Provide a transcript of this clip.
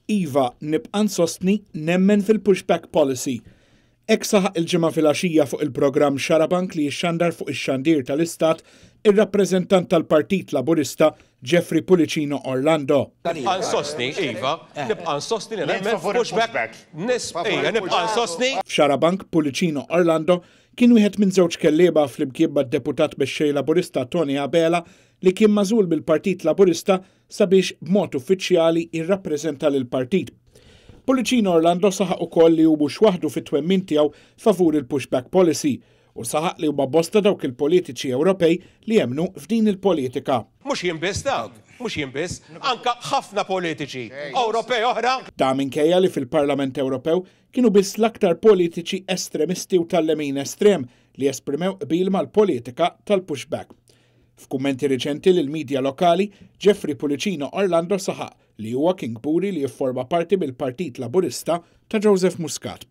Iva, nibqa' nsostni, nemmen fil-pushback policy. Hekk saħaq il-Ġimgħa filgħaxija fuq il-programm Xarabank li jixxandar fuq ix-xandir tal-Istat ir-rappreżentant tal-Partit Laburista Jeffrey Pullicino Orlando. Nibqa' nsostni, iva, nibqa' nsostni li nemmen f'pushback. Ija, nibqa' nsostni. F'Xarabank, Pullicino Orlando kien wieħed minn żewġ kelliema flimkien mad-Deputat Mexxej Laburista Tony Abela li kien magħżul mill-Partit Laburista sabiex b'mod uffiċjali jirrappreżenta lill-partit. Pullicino Orlando saħaq ukoll li hu mhux waħdu fit-twemmin tiegħu favur il-pushback policy u saħaq li huma bosta dawk il-politiċi Ewropej li jemmnu f'din il-politika. Mhux jien biss dawk, mhux jien biss, anke ħafna politiċi Ewropej oħra. Dan minkejja li fil-Parlament Ewropew kienu biss l-aktar politiċi estremisti u tal-lemin estrem li esprimew qbil mal-politika tal-pushback. F'kummenti riċenti lill-midja lokali, Jeffrey Pullicino Orlando saħaq li huwa kien kburi li jifforma parti mill-Partit Laburista ta' Joseph Muscat.